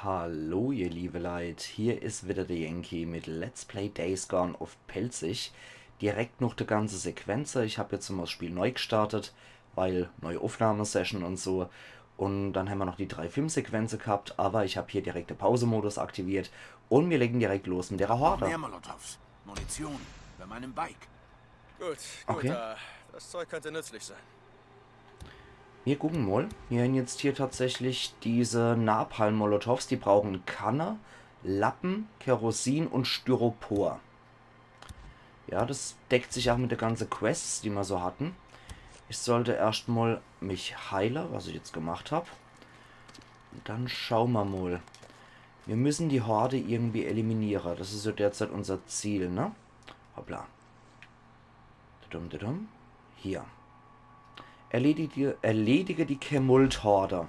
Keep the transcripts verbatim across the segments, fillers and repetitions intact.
Hallo ihr liebe Leit, hier is wieder der Yankee mit Let's Play Days Gone uff Pälzisch. Direkt noch die ganze Sequenz. Ich hab jetzt nochmal das Spiel neu gestartet, weil neue Aufnahmesession und so. Und dann haben wir noch die drei Filmsequenzen gehabt, aber ich hab hier direkt den Pausemodus aktiviert und wir legen direkt los mit der Horde. Mehr Molotovs. Munition. Bei meinem Bike. Gut, gut, okay. Äh, das Zeug könnte nützlich sein. Wir gucken mal. Wir haben jetzt hier tatsächlich diese Napalm-Molotovs. Die brauchen Kanne, Lappen, Kerosin und Styropor. Ja, das deckt sich auch mit der ganzen Quests, die wir so hatten. Ich sollte erst mal mich heilen, was ich jetzt gemacht hab. Und dann schauen wir mal. Wir müssen die Horde irgendwie eliminieren. Das ist so derzeit unser Ziel, ne? Hoppla. Dudum, dudum. Hier. Erledige, erledige die Kemolt-Horde.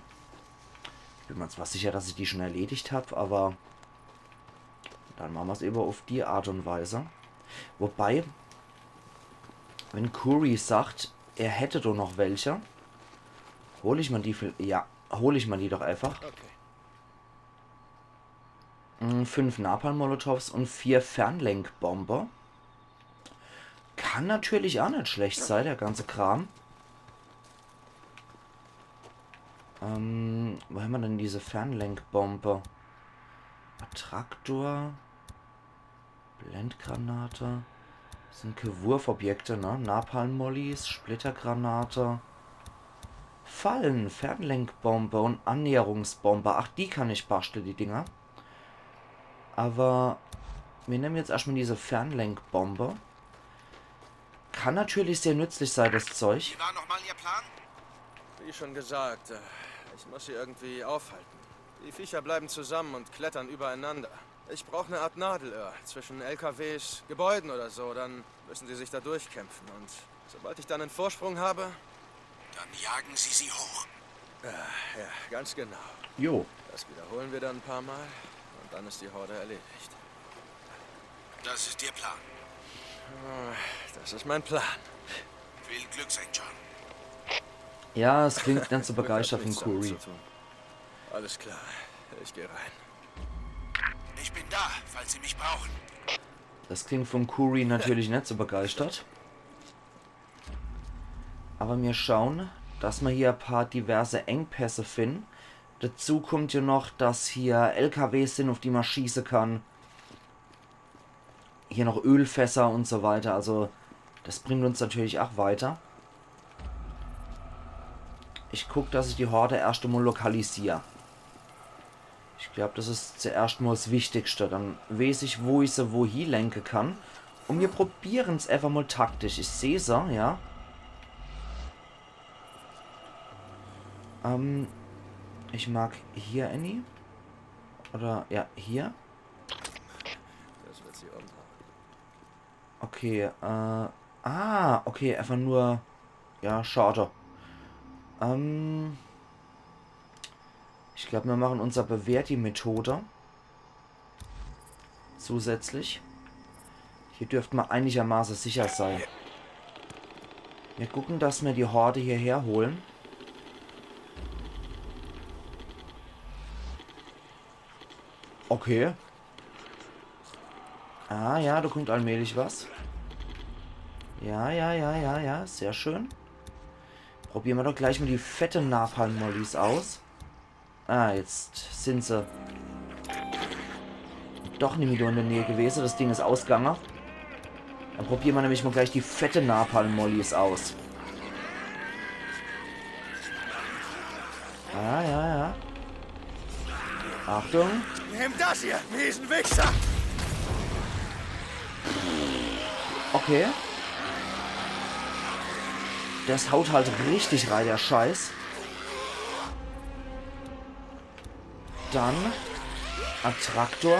Ich bin mir zwar sicher, dass ich die schon erledigt hab, aber dann machen wir's eben auf die Art und Weise. Wobei, wenn Khuri sagt, er hätte doch noch welche, hol ich mal die, vil- ja, hol ich mal die doch einfach. Okay. Mm, fünf Napalm-Molotovs und vier Fernlenkbombe. Kann natürlich auch nicht schlecht sein, der ganze Kram. Ähm, wo haben wir denn diese Fernlenkbombe? Attraktor. Blendgranate. Das sind keine Wurfobjekte, ne? Napalm-Mollys, Splittergranate. Fallen, Fernlenkbombe und Annäherungsbombe. Ach, die kann ich basteln, die Dinger. Aber wir nehmen jetzt erstmal diese Fernlenkbombe. Kann natürlich sehr nützlich sein, das Zeug. Wie war nochmal Ihr Plan? Wie schon gesagt, äh, ich muss sie irgendwie aufhalten. Die Viecher bleiben zusammen und klettern übereinander. Ich brauche eine Art Nadelöhr zwischen L K Ws, Gebäuden oder so, dann müssen sie sich da durchkämpfen. Und sobald ich dann einen Vorsprung habe, dann jagen Sie sie hoch. Ja, ja, ganz genau. Jo. Das wiederholen wir dann ein paar Mal und dann ist die Horde erledigt. Das ist Ihr Plan. Ah, das ist mein Plan. Viel Glück, Sankt John. Ja, es klingt nicht so begeistert von Khuri. Alles klar, ich gehe rein. Ich bin da, falls Sie mich brauchen. Das klingt von Khuri natürlich nicht so begeistert. Aber wir schauen, dass wir hier ein paar diverse Engpässe finden. Dazu kommt ja noch, dass hier L K Ws sind, auf die man schießen kann. Hier noch Ölfässer und so weiter. Also das bringt uns natürlich auch weiter. Ich guck, dass ich die Horde erst einmal lokalisiere. Ich glaub, das ist zuerst mal das Wichtigste. Dann weiß ich, wo ich sie wohin lenken kann. Und wir probieren's einfach mal taktisch. Ich seh sie, ja. Ähm, ich mag hier, Annie. Oder, ja, hier. Das wird sie umhauen. Okay, äh, ah, okay, einfach nur, ja, schade. Ähm, ich glaub, wir machen unser Bewährte-Methode. Zusätzlich. Hier dürfte man einigermaßen sicher sein. Wir gucken, dass wir die Horde hierher holen. Okay. Ah ja, da kommt allmählich was. Ja, ja, ja, ja, ja, sehr schön. Probieren wir doch gleich mal die fette Napalm-Mollys aus. Ah, jetzt sind sie doch nimmi do in der Nähe gewesen. Das Ding ist ausgegangen. Dann probieren wir nämlich mal gleich die fette Napalm-Mollys aus. Ah, ja, ja. Achtung. Nimm das hier, miesen Wichser! Okay. Das haut halt richtig rein, der Scheiß. Dann Attraktor.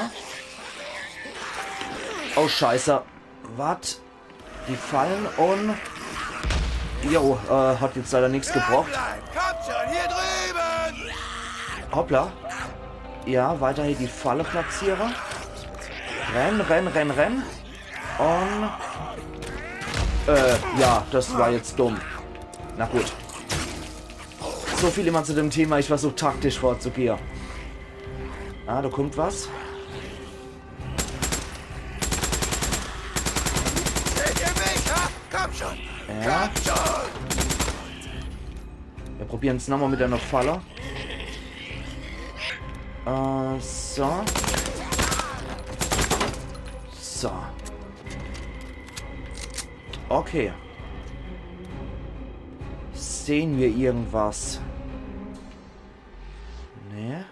Oh, Scheiße. Wat? Die fallen und... Jo, äh, hat jetzt leider nichts gebracht. Kommt schon, hier drüben! Hoppla. Ja, weiterhin die Falle platziere. Renn, renn, renn, renn. Und... Äh, ja, das war jetzt dumm. Na gut. So viel immer zu dem Thema, ich versuch taktisch vorzugehen. Ah, do kummt was. Seht ihr mich? Ha? Komm schon! Ja. Komm schon! Mir probieren's nochmal mit einer Falle. Äh, so. So. Okay. Sehen wir irgendwas? Nee.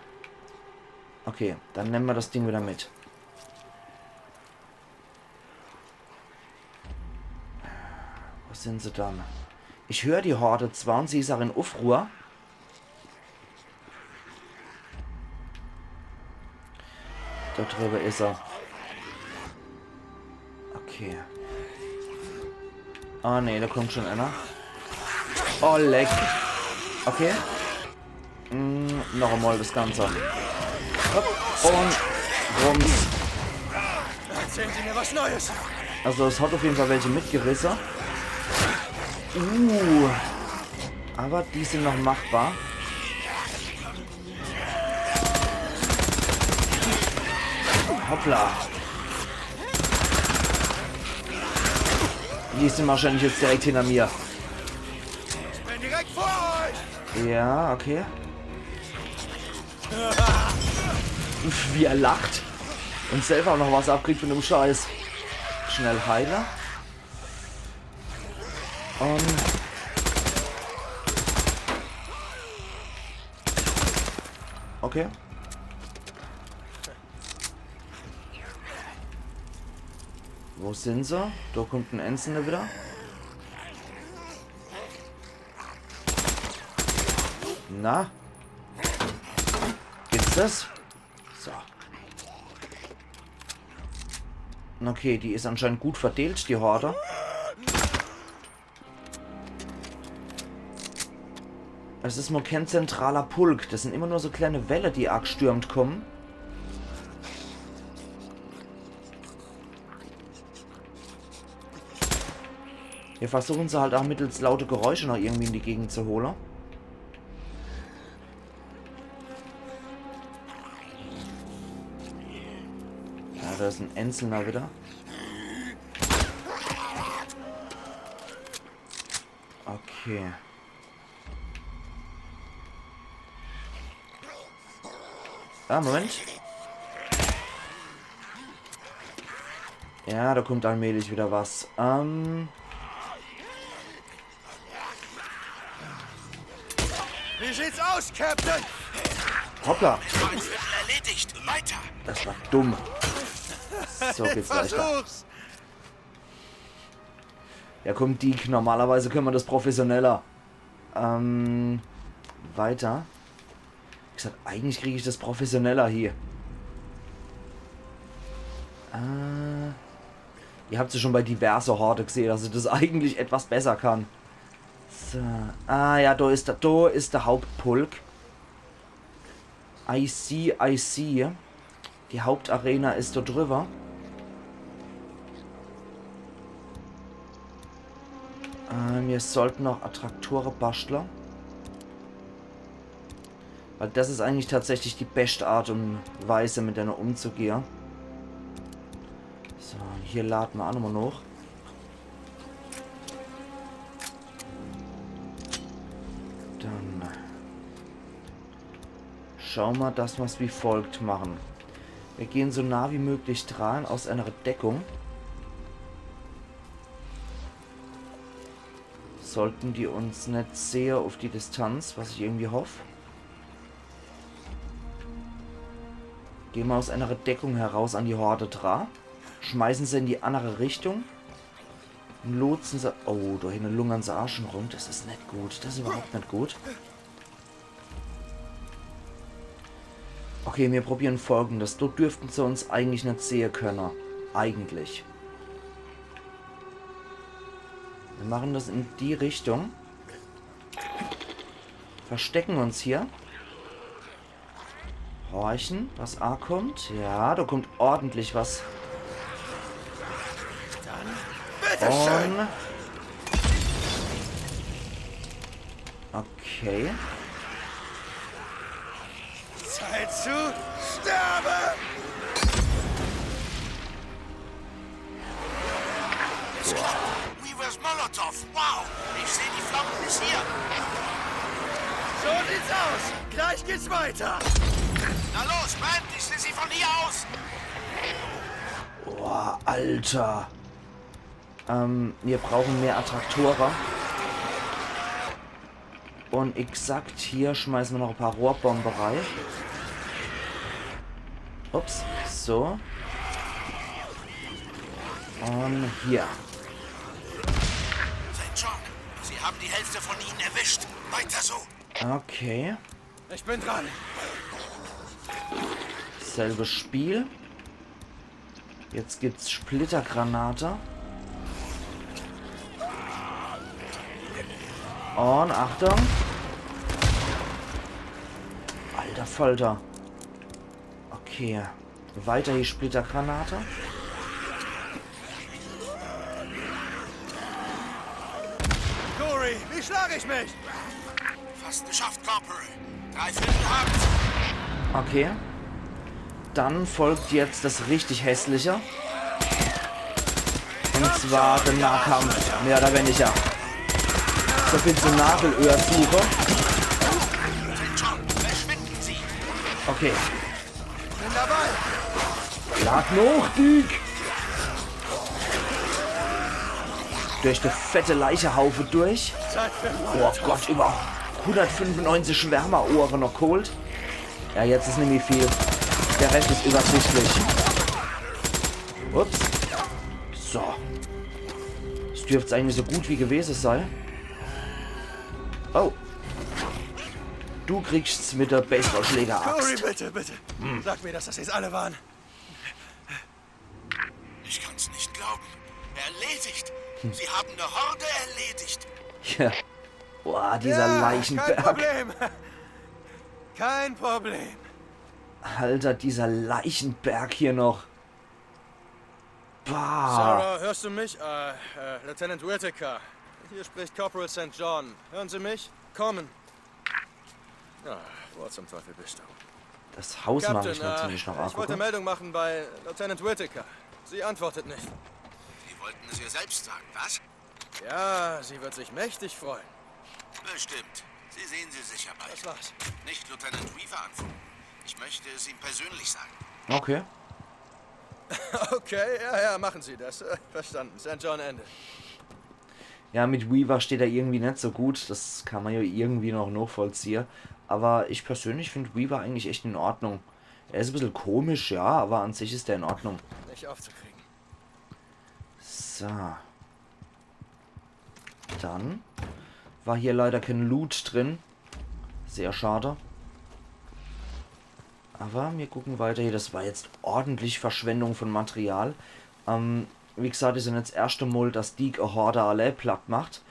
Okay, dann nemme mer das Ding wieder mit. Wo sin se dann? Ich hör die Horde zwar und sie is auch in Ufruhr. Do driwwe is er. Okay. Ah, nee, do kummt schon einer. Oh, leck. Okay. Mm, noch einmal das Ganze. Hopp. Und rums. Erzählen Sie mir was Neues! Also es hat auf jeden Fall welche mitgerisse. Uh. Aber die sin noch machbar. Hoppla. Die sin wahrscheinlich jetzt direkt hinter mir. Ich bin direkt vor euch! Ja, okay. Wie er lacht. Und selber auch noch was abkriegt von dem Scheiß. Schnell heile. Und okay. Wo sin se? Do kummt en Einzelner wieder. Na? Gibt's das? So. Okay, die is anscheinend gut verdeelt, die Horde. Es is nur kein zentraler Pulk. Das sin immer nur so kleine Welle, die agstürmt kummen. Mir versuchen se halt auch mittels laute Geräusche noch irgendwie in die Gegend zu hole. Ja, do is en Einzelner wieder. Okay. Ah, Moment. Ja, do kummt allmählich wieder was. Ähm, Wie sieht's aus, Captain? Hoppla. Feind erledigt. Weiter. Das war dumm. So geht's leichter. Versuch's! Ja, komm, Deek, normalerweise könne mer das professioneller. Ähm, weiter. Wie gesagt, eigentlich krieg ich das professioneller hier. Äh, ihr habt's ja schon bei diverse Horde gesehen, dass ich das eigentlich etwas besser kann. So. Ah ja, do is der, do is der Hauptpulk. I see, I see. Die Hauptarena is do driwwer. Äh, mir sollten noch Attraktore bastle. Weil das is eigentlich tatsächlich die beschte Art und Weise, mit denne umzugehe. So, hier lade mer auch nochmal noch. Dann schau mer, dass mer's wie folgt machen. Wir gehen so nah wie möglich dran aus einer Deckung. Sollten die uns net sehe auf die Distanz, was ich irgendwie hoff. Gehen mer aus einer Deckung heraus an die Horde dra. Schmeißen se in die andere Richtung. Und lotsen se. Oh, do hinne lungern se auch schon rum. Das is net gut. Das is überhaupt net gut. Okay, mir probieren Folgendes. Do dürften se uns eigentlich net sehe könne. Eigentlich. Wir machen das in die Richtung. Verstecken uns hier. Horchen, was ankommt. Ja, do kommt ordentlich was. Bitteschön! Und okay. Zeit zu sterben! Toff. Wow, ich sehe die Flammen bis hier. So sieht's aus. Gleich geht's weiter. Na los, Brand, ich sehe sie von hier aus. Boah, Alter. Ähm, mir brauche mehr Attraktore. Un exakt hier schmeiße mer noch e paar Rohrbombe rei. Ups, so. Un hier. Saint John, sie haben die Hälfte von ihnen erwischt. Weiter so. Okay. Ich bin dran. Selbes Spiel. Jetzt gibt's Splittergranate. Un Achtung. Alter Falter. Okay. Weiter die Splittergranate. Corey, wie schlage ich mich? Fast geschafft, Corporal. Drei Viertel haben's. Okay. Dann folgt jetzt das richtig hässliche. Un zwar der Nahkampf, mehr oder weniger. So viel zu Nadelöhrsuche. Saint John, verschwinden Sie. Okay. Bin dabei. Lad noch, Dick! Durch de fette Leichehaufe durch. Zeit für Oh Gott, über hundertfünfundneunzig Schwärmerohre noch geholt. Ja, jetzt is nimmi viel. Der Rest is übersichtlich. Ups. So. Das dürft's eigentlich so gut wie gewese sei. Oh. Du kriegst mit der Corey, Baseballschlägeraxt. Bitte, bitte. Sag mir, dass das jetzt alle waren. Ich kann's nicht glauben. Erledigt. Sie haben eine Horde erledigt. Ja. Boah, dieser Ja, kein Leichenberg. Problem. Kein Problem. Alter, dieser Leichenberg hier noch. Bah. Sarah, hörst du mich? Äh, äh, Lieutenant Whitaker. Hier spricht Corporal Saint John. Hören Sie mich? Kommen. Ah, wo zum Teufel bist du? Das Haus mache ich Captain, natürlich äh, noch ich wollte angucken. Meldung machen bei Lieutenant Whitaker. Sie antwortet nicht. Sie wollten es ihr selbst sagen, was? Ja, sie wird sich mächtig freuen. Bestimmt. Sie sehen sie sicher bald. Das war's. Nicht Lieutenant Weaver anfunken. Ich möchte es ihm persönlich sagen. Okay. Okay, ja, ja, machen Sie das. Äh, Verstanden. Saint John Ende. Ja, mit Weaver steht er irgendwie net so gut. Das kann man ja irgendwie noch nachvollziehe. Aber ich persönlich find Weaver eigentlich echt in Ordnung. Er is e bissel komisch, ja, aber an sich is er in Ordnung. Nicht aufzukriegen. So. Dann war hier leider kein Loot drin. Sehr schade. Aber mir gucken weiter hier. Das war jetzt ordentlich Verschwendung von Material. Ähm, wie gesagt, is ja net das erschte Mol, dass Deek e Horde allee platt macht.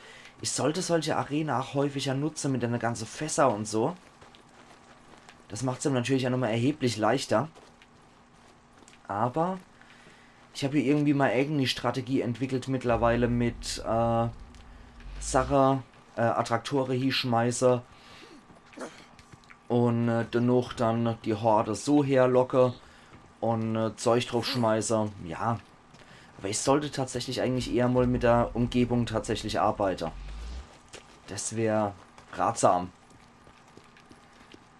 Ich sollte solche Arena auch häufiger nutze mit einer ganze Fässer und so. Das macht's ihm natürlich auch nochmal erheblich leichter. Aber ich hab hier irgendwie meine eigene Strategie entwickelt mittlerweile mit äh, Sache, äh, Attraktore hieschmeiße und äh, danach dann die Horde so herlocke und äh, Zeug draufschmeiße. Ja. Aber ich sollte tatsächlich eigentlich eher mal mit der Umgebung tatsächlich arbeiten. Das wär ratsam.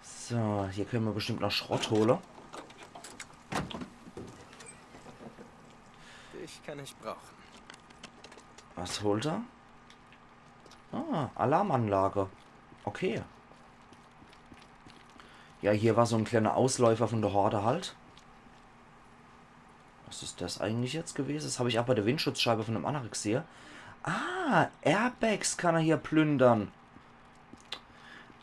So, hier können wir bestimmt noch Schrott holen. Dich kann ich brauchen. Was holt er? Ah, Alarmanlage. Okay. Ja, hier war so ein kleiner Ausläufer von der Horde halt. Was ist das eigentlich jetzt gewesen? Das habe ich auch bei der Windschutzscheibe von dem anderen gesehen. Ah, Airbags kann er hier plündern.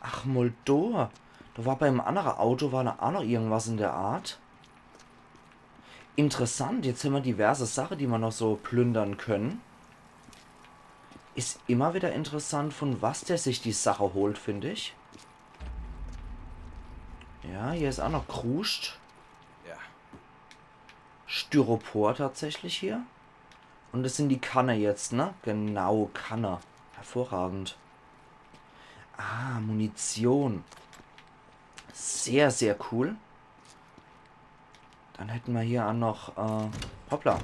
Ach, mol do. Da war beim anderen Auto, war da auch noch irgendwas in der Art. Interessant, jetzt haben wir diverse Sachen, die wir noch so plündern können. Ist immer wieder interessant, von was der sich die Sache holt, finde ich. Ja, hier ist auch noch Kruscht. Ja. Styropor tatsächlich hier. Und das sind die Kanne jetzt, ne? Genau, Kanne. Hervorragend. Ah, Munition. Sehr, sehr cool. Dann hätten wir hier auch noch, äh, hoppla.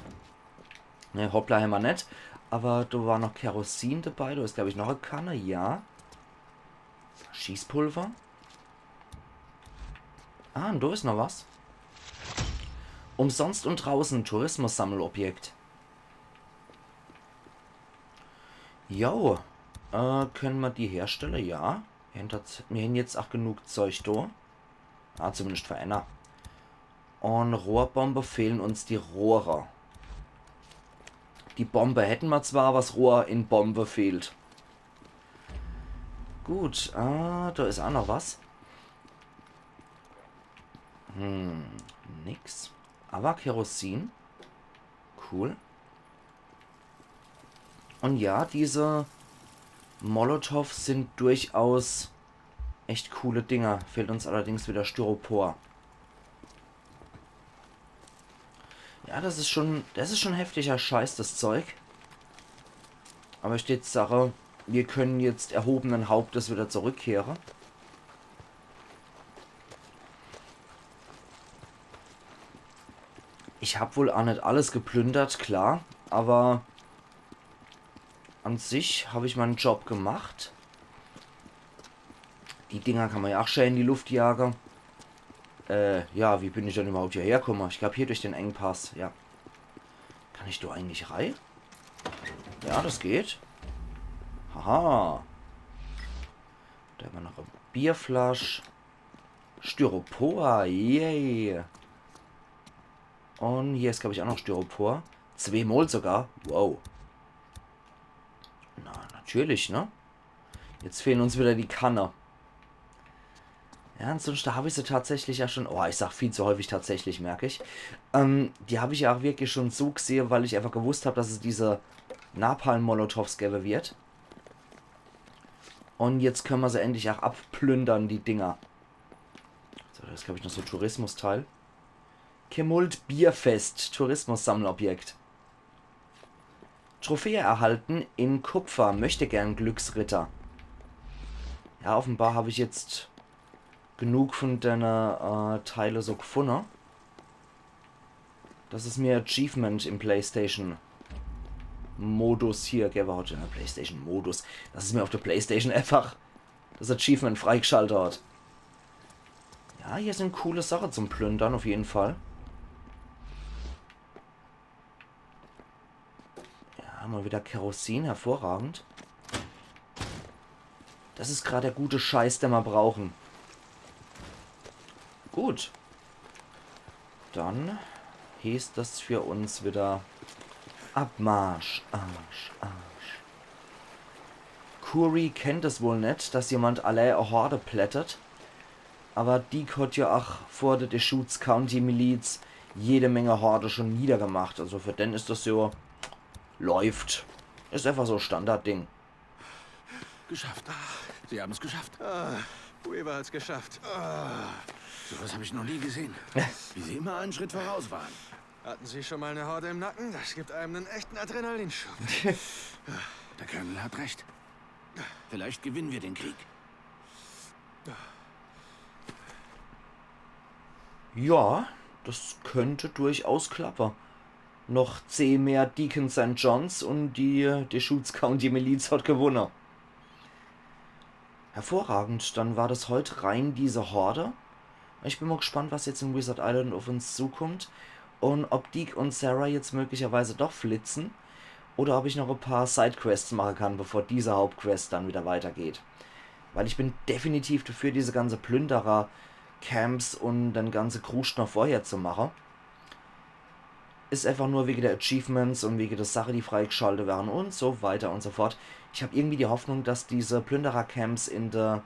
Ne, hoppla hämmer net. Awwer do war noch Kerosin dabei. Do is, glaab ich, noch e Kanne. Ja. Schießpulver. Ah, un do is noch was. Umsonst un draußen, Tourismus-Sammelobjekt. Jo, äh, kenne mer die herstelle? Ja. Mir hän tats-, mir hän jetzt ach genug Zeug do. Ah, zumindest für enner. Un Rohrbombe fehlen uns die Rohre. Die Bombe hätte mer zwar, awwer 's Rohr in Bombe fehlt. Gut, ah, do is ach noch was. Hm, nix. Awwer Kerosin. Cool. Un ja, diese Molotows sin durchaus echt coole Dinger. Fehlt uns allerdings widder Styropor. Ja, des is schun, des is schun heftiger Scheiß, des Zeug. Awwer ich dät sache, mir kenne jetzt erhobenen Hauptes widder zurückkehre. Ich hab wohl ach net alles geplündert, klar, awwer an sich hab ich mein Job gemacht. Die Dinger kann mer ja ach schee in die Luft jage. Äh, ja, wie bin ich dann iwwerhaupt hierher kumme? Ich glaab, hier durch den Engpass, ja. Kann ich do eigentlich rei? Ja, des geht. Haha. Do hämmer noch e Bierflasch. Styropor, yay. Un hier is, glaab ich, ach noch Styropor. Zweemol sogar. Wow. Na, natürlich, ne? Jetzt fehlen uns widder die Kanne. Ja, ansunschte hab ich se tatsächlich ja schun, oh, ich sag viel zu häufig tatsächlich, merk ich. Ähm, die hab ich ja ach wirklich schun so gsehe, weil ich äfach gewusst hab, dass es diese Napalm-Molotows gewwe wird. Un jetzt kenne mer se endlich ach abplündere, die Dinger. So, do is, glaab ich, noch so Tourismusteil. Kemolt Bierfest, Tourismus-Sammelobjekt. Trophäe erhalten in Kupfer, möchte gern Glücksritter. Ja, offenbar hab ich jetzt genug vun denne, äh, Teile so gfunne. Des is mehr Achievement im PlayStation-Modus hier, gell, war haut in de PlayStation-Modus. Des is mir uff de PlayStation äfach des Achievement freigschalte hat. Ja, hier sin coole Sache zum Plündere, uff jeden Fall. Ja, mol widder Kerosin, hervorragend. Des is grad de gute Scheiß, den mer brauche. Gut. Dann heeßt des für uns widder Abmarsch, Arsch, Arsch. Curry kennt es wohl net, dass jemand allee e Horde plättet. Awwer Deek hat ja ach vor de Deschutes County Miliz jede Menge Horde schun niedergemacht. Also für den is des so, läuft. Is äfach so Standardding. Geschafft. Sie haben's geschafft. Ah, Weaver hat's geschafft. Ah. Sowas hab ich noch nie gesehen. Wie sie immer einen Schritt voraus waren. Hatten Sie schon mal eine Horde im Nacken? Das gibt einem einen echten Adrenalinschub. Der Colonel hat recht. Vielleicht gewinnen wir den Krieg. Ja, des könnt durchaus klappe. Noch zeh mehr Deacon Sankt Johns un die, die Deschutes County Miliz hat gewunne. Hervorragend, dann war des heut rein diese Horde. Ich bin mol gspannt, was jetzt in Wizard Island uff uns zukummt un ob Deek un Sarah jetzt möglicherweise doch flitze oder ob ich noch e paar Sidequests mache kann, bevor diese Hauptquest dann widder weitergeht. Weil ich bin definitiv dafür, diese ganze Plünderer-Camps un den ganze Kruscht noch vorher zu mache. Is äfach nur wege de Achievements un wege de Sache, die freigschalte werre un so weiter un so fort. Ich hab irgendwie die Hoffnung, dass diese Plünderer-Camps in de,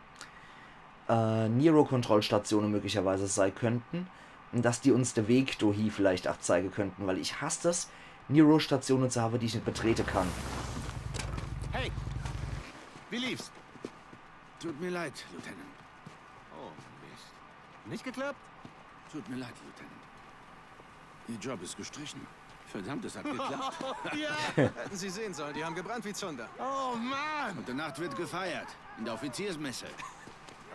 äh, Nero-Kontrollstatione möglicherweise sei könnten un dass die uns de Weg dohie vielleicht ach zeige könnten, weil ich hass es, Nero-Statione zu hawwe, die ich net betrete kann. Hey! Wie lief's? Tut mir leid, Lieutenant. Oh, Mist. Nicht geklappt? Tut mir leid, Lieutenant. Ihr Job ist gestrichen. Verdammt, es hat geklappt. Ja! Hätten Sie sehen sollen, die haben gebrannt wie Zunder. Oh Mann! Heute Nacht wird gefeiert. In der Offiziersmesse.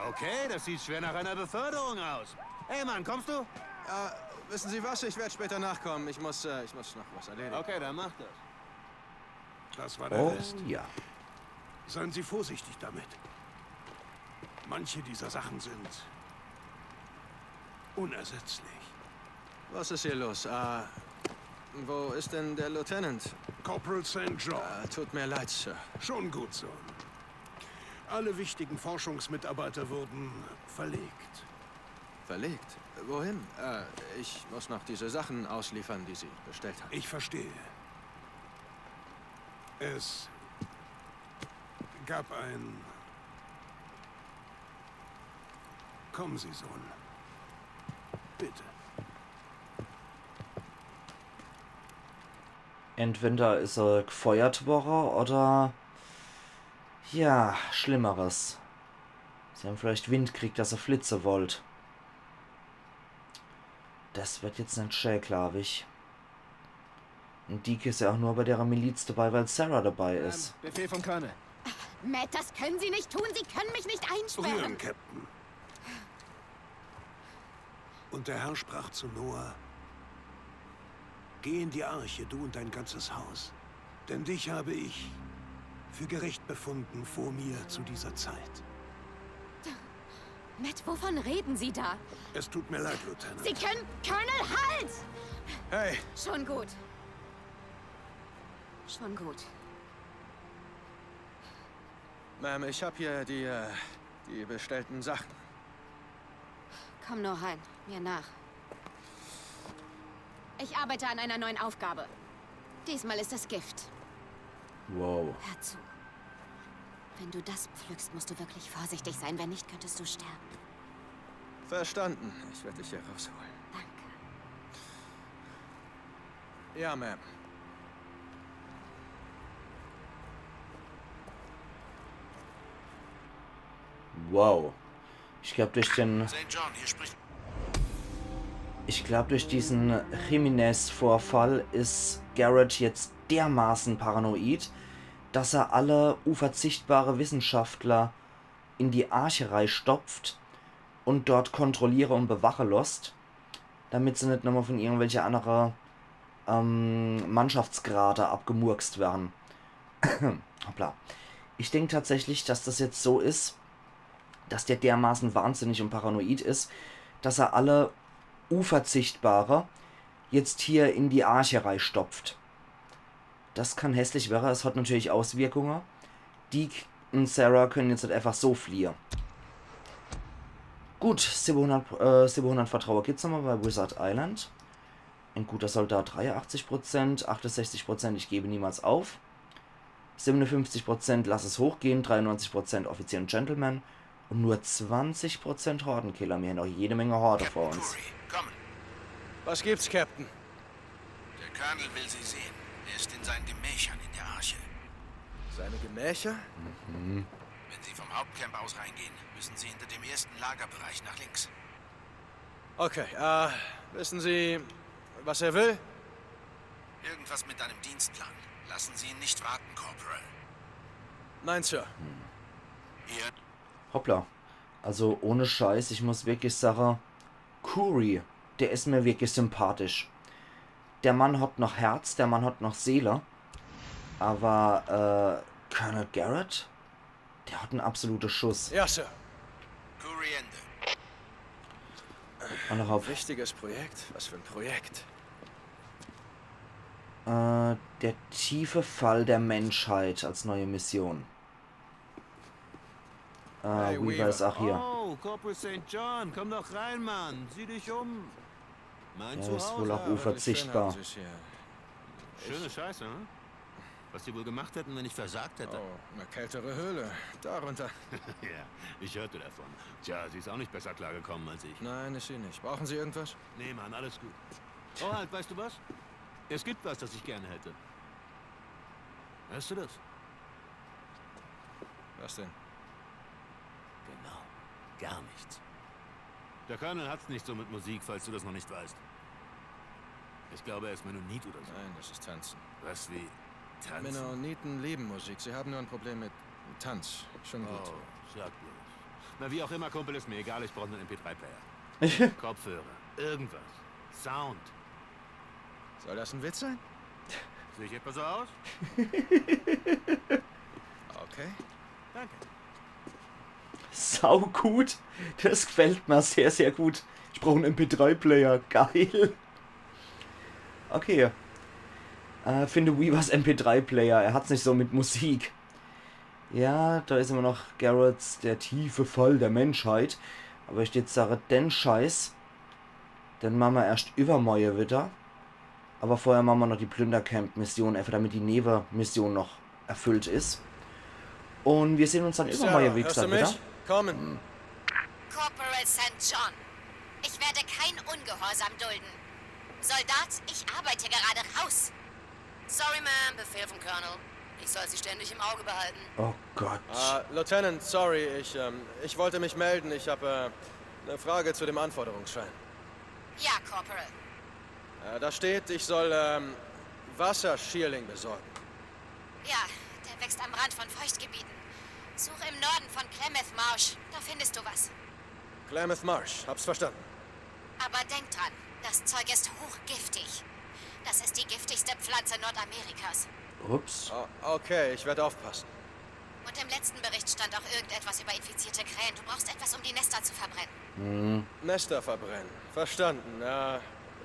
Okay, das sieht schwer nach einer Beförderung aus. Hey Mann, kommst du? Äh, wissen Sie was? Ich werde später nachkommen. Ich muss, äh, ich muss noch was erledigen. Okay, dann mach das. Das war der Oh Rest. Ja. Seien Sie vorsichtig damit. Manche dieser Sachen sind unersetzlich. Was ist hier los? Ah, wo ist denn der Lieutenant? Corporal Saint John. Ah, tut mir leid, Sir. Schon gut, Sohn. Alle wichtigen Forschungsmitarbeiter wurden verlegt. Verlegt? Wohin? Äh, ich muss noch diese Sachen ausliefern, die Sie bestellt haben. Ich verstehe. Es gab ein... Kommen Sie, Sohn. Bitte. Entweder is er gefeuert worre oder ja, Schlimmeres. Sie haben vielleicht Wind kriegt, dass er flitze wollt. Das wird jetzt net schä, glaub ich. Und Deke is ja auch nur bei der Miliz dabei, weil Sarah dabei is. Befehl vom Colonel. Matt, das können Sie nicht tun. Sie können mich nicht einsperren. Rühren, Captain. Und der Herr sprach zu Noah: Geh in die Arche, du und dein ganzes Haus. Denn dich habe ich für gerecht befunden vor mir zu dieser Zeit. Matt, wovon reden Sie da? Es tut mir leid, Lieutenant. Sie können... Colonel, halt! Hey, Schon gut. Schon gut. Ma'am, ich hab hier die, äh, die bestellten Sachen. Komm nur rein, mir nach. Ich arbeite an einer neuen Aufgabe. Diesmal ist es Gift. Wow. Hör zu. Wenn du das pflückst, musst du wirklich vorsichtig sein. Wenn nicht, könntest du sterben. Verstanden. Ich werde dich hier rausholen. Danke. Ja, Ma'am. Wow. Ich glaub, durch den Saint John, hier spricht. Ich glaub, durch diesen Jimenez-Vorfall is Garrett jetzt dermaßen paranoid, dass er alle unverzichtbare Wissenschaftler in die Arche reistopft und dort kontrolliere und bewache losst, damit se net nochmal von irgendwelche andere ähm, Mannschaftsgrade abgemurkst werre. Hoppla. Ich denk tatsächlich, dass das jetzt so is, dass der dermaßen wahnsinnig und paranoid is, dass er alle Unverzichtbare jetzt hier in die Arche reistopft. Das kann hässlich werre, es hat natürlich Auswirkunge. Deke und Sarah können jetzt net einfach so fliehe. Gut, siwwehundert, äh, siwwehundert Vertraue gibt's nochmal bei Wizard Island. Ein guter Soldat, dreiundachtzig Prozent, achtundsechzig Prozent, ich gebe niemals auf. Siebenundfünfzig Prozent, lass es hochgehen, dreiundneunzig Prozent Offizier und Gentleman und nur zwanzig Prozent Hordenkiller. Mir haben noch jede Menge Horde vor uns. Kouri, kommen. Was gibt's, Captain? Der Colonel will Sie sehen. Er ist in seinen Gemächern in der Arche. Seine Gemächer? Wenn Sie vom Hauptcamp aus reingehen, müssen Sie hinter dem ersten Lagerbereich nach links. Okay, äh, wissen Sie, was er will? Irgendwas mit einem Dienstplan. Lassen Sie ihn nicht warten, Corporal. Nein, Sir. Hier. Hoppla. Also ohne Scheiß, ich muss wirklich sage, Kouri, der is mir wirklich sympathisch. Der Mann hat noch Herz, der Mann hat noch Seele. Aber, äh, Colonel Garrett? Der hat en absolute Schuss. Ja, Sir. Kouri, Ende. Anderthalb. Wichtiges Projekt? Was für ein Projekt? Äh, der tiefe Fall der Menschheit als neue Mission. Äh, Hey, Weaver Weaver. is auch hier. Oh, Corporal Saint John, komm doch rein, Mann. Sieh dich um. Mein Ja, ist Zuhause. wohl auch unverzichtbar. Wirklich schön, hab ich's hier. Schöne Scheiße, hm? Was die wohl gemacht hätten, wenn ich versagt hätte. Oh, eine kältere Höhle. Darunter. Ja, ich hörte davon. Tja, sie ist auch nicht besser klargekommen als ich. Nein, ist sie nicht. Brauchen Sie irgendwas? Nee, Mann, alles gut. Oh, halt, weißt du was? Es gibt was, das ich gerne hätte. Hörst du das? Was denn? Genau. Gar nichts. Der Colonel hat's nicht so mit Musik, falls du das noch nicht weißt. Ich glaube, er ist Mennonit oder so. Nein, das ist Tanzen. Was wie Tanzen? Mennoniten lieben Musik. Sie haben nur ein Problem mit Tanz. Schon gut. Oh, sag bloß. Na, wie auch immer, Kumpel, ist mir egal, ich brauche einen M P drei Player. Kopfhörer, irgendwas. Sound. Soll das ein Witz sein? Sehe ich etwa so aus? Okay. Danke. Sau gut. Das gefällt mir sehr, sehr gut. Ich brauch en M P drei Player. Geil. Okay. Äh, finde Weavers M P drei Player. Er hat's nicht so mit Musik. Ja, da is immer noch Garrett's Der tiefe Fall der Menschheit. Aber ich jetzt sage, den Scheiß, den mache mer erscht iwwermorje wieder. Aber vorher mache mer noch die Plündercamp-Mission, einfach damit die Nebenmission noch erfüllt is. Und wir sehen uns dann iwwermorje, wie Hörst du gesagt, wieder. Mich? Kommen. Corporal Saint John. Ich werde kein Ungehorsam dulden. Soldat, ich arbeite gerade, raus. Sorry, Ma'am, Befehl vom Colonel. Ich soll Sie ständig im Auge behalten. Oh Gott. Ah, Lieutenant, sorry, ich, ähm, ich wollte mich melden. Ich habe äh, eine Frage zu dem Anforderungsschein. Ja, Corporal. Äh, da steht, ich soll ähm, Wasserschierling besorgen. Ja, der wächst am Rand von Feuchtgebieten. Suche im Norden von Klamath Marsh. Da findest du was. Klamath Marsh, hab's verstanden. Aber denk dran, das Zeug ist hochgiftig. Das ist die giftigste Pflanze Nordamerikas. Ups. O- okay, ich werde aufpassen. Und im letzten Bericht stand auch irgendetwas über infizierte Krähen. Du brauchst etwas, um die Nester zu verbrennen. Nester verbrennen. Verstanden. Äh,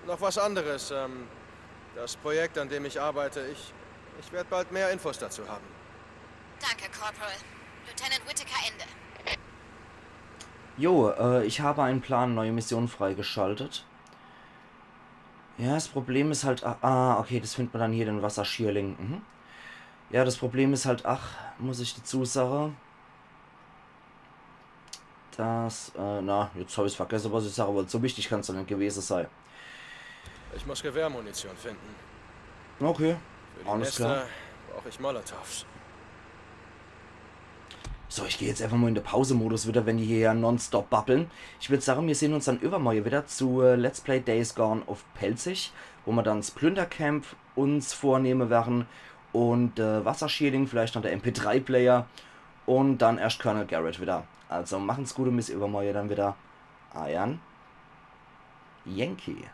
noch was anderes. Ähm, das Projekt, an dem ich arbeite, ich, ich werde bald mehr Infos dazu haben. Danke, Corporal. Lieutenant Whitaker, Ende. Jo, äh, ich habe einen Plan, neue Mission freigeschaltet. Ja, das Problem is halt, ah, ah, okay, das findet mer dann hier, den Wasserschierling. Mhm. Ja, das Problem is halt, ach, muss ich dazu sage, dass, äh, na, jetzt hab ich's vergesse, was ich sage wollt. So wichtig kann's doch net gewese sei. Ich muss Gewehrmunition finden. Okay, Für die alles Nester klar. Brauche ich Molotovs. So, ich geh jetzt einfach mal in de Pausemodus wieder, wenn die hier nonstop babbeln. Ich würd sagen, wir sehen uns dann übermorje wieder zu äh, Let's Play Days Gone auf Pälzisch, wo mer dann das Plündercamp uns vornehme werre und äh, Wasserschierling, vielleicht noch der M P drei Player und dann erscht Colonel Garrett wieder. Also machen's gut und bis übermorje dann wieder. Eiern Yankee.